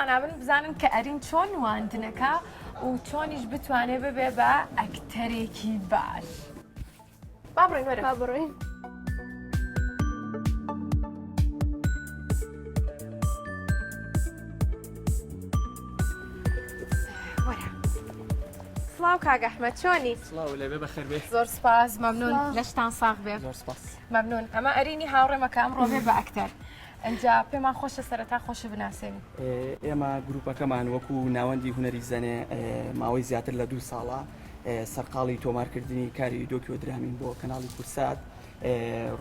لەگەڵمانابن بزانن کە ئەرین چۆن نواندنەکە و چۆنیش بتوانێ ببێ بە ئەکتەرێکی باش. با بڕۆین وەرە. با بڕۆین. وەرە. سڵاو کاک ئەحمەد چۆنی؟ سڵاو لێبێ بەخێر بێ. زۆر سپاس مەمنون لەشتان ساغ بێ. زۆر سپاس. مەمنون ئەمە ئەرینی هاوڕێمە کە ئەمڕۆ بێ بە ئەکتەر. ئەنجا پێمان خۆشە سەرەتا خۆشە بناسێنی. ئێمە گروپەکەمان وەکو ناوەندی هونەری زەنێ ماوەی زیاتر لە دوو ساڵە سەرقاڵی تۆمارکردنی کاری دۆکیۆ درامین بۆ کەناڵی کورسات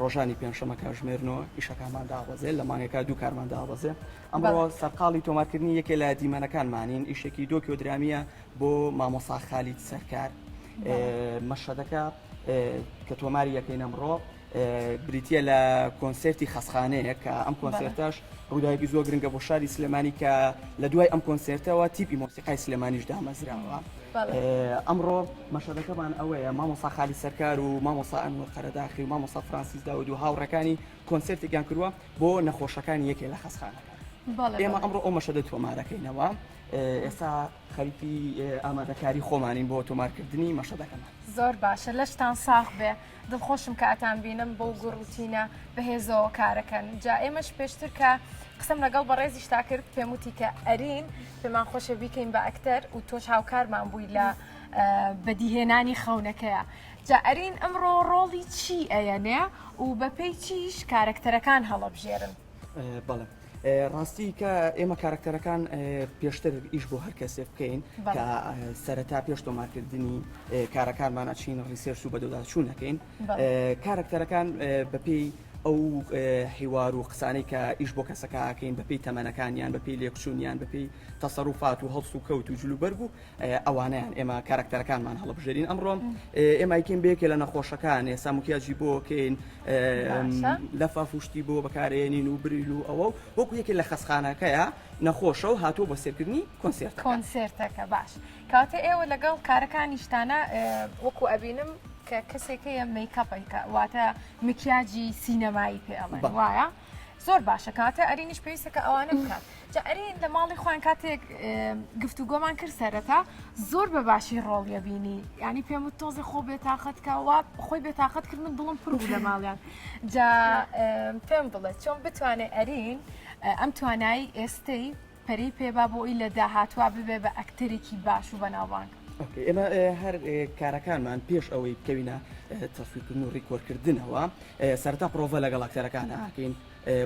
ڕۆژانی پێنجشەمە کاژمێر نۆ ئیشەکانمان دابەزێ لە مانگەکە دوو کارمان دابەزێ ئەمڕۆ سەرقاڵی تۆمارکردنی یەکێ لە دیمەنەکانمانین ئیشێکی دۆکیۆ درامیە بۆ مامۆسا خالید سەرکار مەشەدەکە کە تۆماری یەکەین ئەمڕۆ بریتە لە کۆنسێرتی خەسخانەیە کە ئەم کۆنسێرتەش ڕووداوێکی زۆر گرنگە بۆ شاری سلێمانی کە لە دوای ئەم کۆنسێرتەوە تیپی مۆسیقای سلێمانیش دامەزراوە. ئەمڕۆ مەشەدەکەمان ئەوەیە مامۆسا خالی سەرکار و مامۆسا ئەنوەر قەرەداخی و مامۆسا فرانسیس داود و هاوڕێکانی کۆنسێرتێکیان کردووە بۆ نەخۆشەکانی یەکێ لە خەسخانەکان. ئێمە ئەمڕۆ ئەو مەشەدە تۆمارەکەینەوە ئێستا خەریکی ئامادەکاری خۆمانین بۆ تۆمارکردنی مەشەدەکەمان. زۆر باشە لەشتان ساغ بێ دڵخۆشم کە ئەتان بینم بەو گوڕوتینە بەهێزەوە کارەکەن جا ئێمەش پێشتر کە قسەم لەگەڵ بەڕێزیشتا کرد پێم وتی کە ئەرین پێمان خۆشە بیکەین بە ئەکتەر و تۆش هاوکارمان بووی لە بەدیهێنانی خەونەکەیە جا ئەرین ئەمڕۆ ڕۆڵی چی ئەیەنێ و بەپێی چیش کارەکتەرەکان هەڵەبژێرن؟ بەڵێ ڕاستی کە ئێمە کارکتەرەکان پێشتر ئیش بۆ هەر کەسێک بکەین کە سەرەتا پێش تۆمارکردنی کارەکانمان ئەچین research و بەدواداچوون ئەکەین کارکتەرەکان بەپێی ئەو حیوار و قسانەی کە ئیش بۆ کەسەکە ئەکەین بەپێی تەمەنەکانیان بەپێی لێکچوونیان بەپێی تەسەروفات و هەڵس و کەوت و جلوبەرگ و ئەوانەیان ئێمە کارکتەرەکانمان هەڵبژێرین ئەمڕۆ ئێمە ئەیکەین بەیەکێ لە نەخۆشەکان ئێستا مکیاجی بۆکەین لە فافشتی بۆ بەکارێنین و بریل و ئەوە وەکو یەکێ لە خەسخانەکەیە نەخۆشە و هاتووە بۆ سێرکردنی کۆنسێرت کۆنسێرتەکە باش کاتێ ئێوە لەگەڵ کارەکانیشتانە وەکو ئەبینم کە کەسێک هەیە makeup ەکە واتە مکیاجی سینەمایی پێ ئەڵێن وایە زۆر باشە کاتە ئەرینیش پێویستە کە ئەوانە بکات جا ئەرین لە ماڵی خۆیان کاتێک گفتوگۆمان کرد سەرەتا زۆر بە باشی ڕۆڵیە بینی ینی پێم وت تۆزێ خۆ بێتاقەت کە وا خۆی بێتاقەت کرد من دڵم پڕ بوو لە ماڵیان جا پێم بڵێ چۆن بتوانێت ئەرین ئەم توانایی ئێستەی پەرەی پێبا بۆ ئەوی لە داهاتووا ببێ بە ئەکتەرێکی باش و بەناوبانگ. ئێمە هەر کارەکانمان پێش ئەوەی بکەوینە تەسویرکردن و record کردنەوە سەرەتا پرۆڤە لەگەڵ ئەکتەرەکان ئاکەین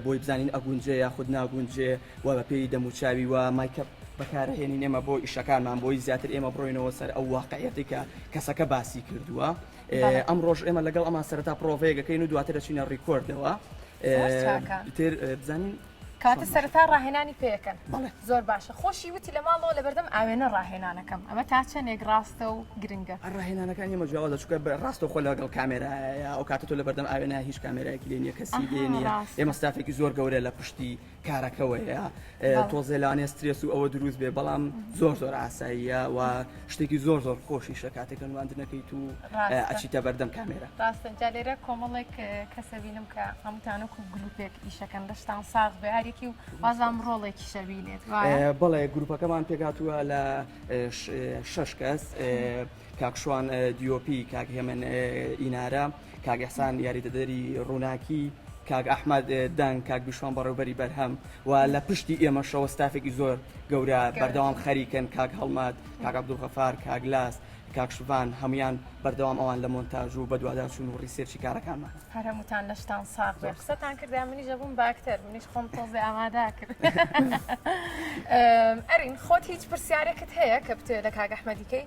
بۆی بزانین ئەگونجێ یاخود ناگونجێ و بەپێی دەموچاوی و makeup بەکارهێنین ئێمە بۆ ئیشەکانمان بۆی زیاتر ئێمە بڕۆینەوە سەر ئەو واقعیەتی کە کەسەکە باسی کردووە ئەم ڕۆژ ئێمە لەگەڵ ئەمان سەرەتا پرۆڤەیەکەکەین و دواتر دەچینە record ەوە تر بزانین کەواتە سەرەتا ڕاهێنانی پێ ئەکەن؟ بەڵێ. زۆر باشە خۆشی وتی لە ماڵەوە لەبەردەم ئاوێنە ڕاهێنانەکەم ئەمە تا چەندێک ڕاستە و گرنگە؟ ڕاهێنانەکانی ئێمە جیاوازە چونکە ڕاستەوخۆ لەگەڵ کامێرایە ئەو کاتە تۆ لەبەردەم ئاوێنە هیچ کامێرایەکی لێ نییە کەسی لێ نییە ئێمە ستافێکی زۆر گەورە لە پشتی کارەکەوەیە تۆزێ لەوانەیە سترێس و ئەوە دروست بێ بەڵام زۆر زۆر ئاساییە و شتێکی زۆر زۆر خۆشیشە کاتێکە نواندنەکەیت و ئەچیتە بەردەم کامێرا. ڕاستە جا لێرە کۆمەڵێک کەسە بینم کە هەمووتان وەکو گروپێک ئیشەکەن لەشتان ساغ بێ هەرێکی و وازام ڕۆڵێکیش ئەبینێت وایە؟ بەڵێ گروپەکەمان پێکهاتووە لە شەش کەس کاک شوان DOP کاک هێمن ئینارە کاک ئیحسان یاریدەدەری ڕووناکی کاک ئەحمەد دەنگ کاک بیشوان بەڕێوبەری بەرهەم و لە پشتی ئێمەشەوە ستافێکی زۆر گەورە بەردەوام خەریکن کاک هەڵمەت کاک عەبدولغەفار کاک لاس کاک شڤان هەموویان بەردەوام ئەوان لە مۆنتاژ و بەدواداچوون و research ی کارەکانمان. هەر هەمووتان لەشتان ساغ بێ. قسەتان کرد منیش ئەبووم بە ئەکتەر منیش خۆم تۆزێ ئامادە کرد. ئەرین خۆت هیچ پرسیارێکت هەیە کە بتەوێت لە کاک ئەحمەدی کەی؟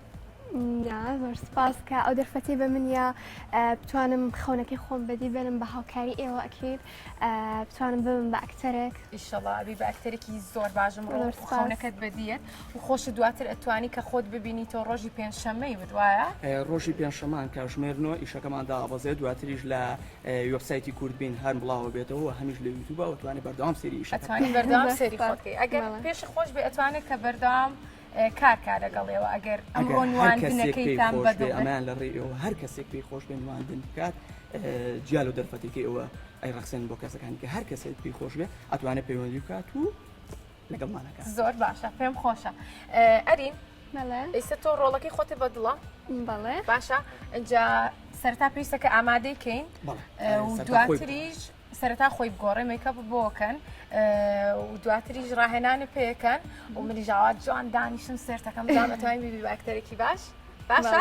نا زۆر سپاس کە ئەو دەرفەتەی بە من یا بتوانم خەونەکەی خۆم بەدی بێنم بە هاوکاری ئێوە ئەکید بتوانم ببم بە ئەکتەرێک. ئیشەڵا ئەبی بە ئەکتەرێکی زۆر باشم ڕۆ خەونەکەت بەدیەت و خۆشت دواتر ئەتوانی کە خۆت ببینیتەوە ڕۆژی پێنجشەممەی وت وایە؟ ڕۆژی پێنجشەمان کاژمێر نۆ ئیشەکەمان دابەزێت دواتریش لە وێبسایتی کوردبین هەر بڵاوە بێتەوە و هەمیش لە یوتیوبەوە ئەتوانێت بەردەوام سێری ئیشەکە ئەتوانی بەردەوام سێری خۆت بکەی ئەگەر پێش خۆش بێ ئەتوانێت کە بەردەوام کار کا لەگەڵیەوە ئەگەر ئەمڕۆ نواندنەکەیتان بەدڵ بێ ئەمەیان لە ڕێی ئێوە هەر کەسێک پێی خۆش بێ نواندن بکات جیا لەو دەرفەتێکی ئەوە ئەی ڕەخسێن بۆ کەسەکانی کە هەر کەسێک پێی خۆش بێ ئەتوانێت پەیوەندی بکات و. لەگەڵمانەکە. زۆر باشە پێم خۆشە ئەرین ئیستا تۆ ڕۆڵەکەی خۆتە بە دڵە بەڵێ باشە ئینجا سەرتا پێویستە کە ئامادەی کەین و دواتریش سەرەتا خۆی بگۆڕێ makeup بۆکەن و دواتریش ڕاهێنانی پێکەن و منیش ئاوا جوان دانیشم سێرتەکەم جامەتوانین بیبی بە ئەکتەرێکی باش باشە؟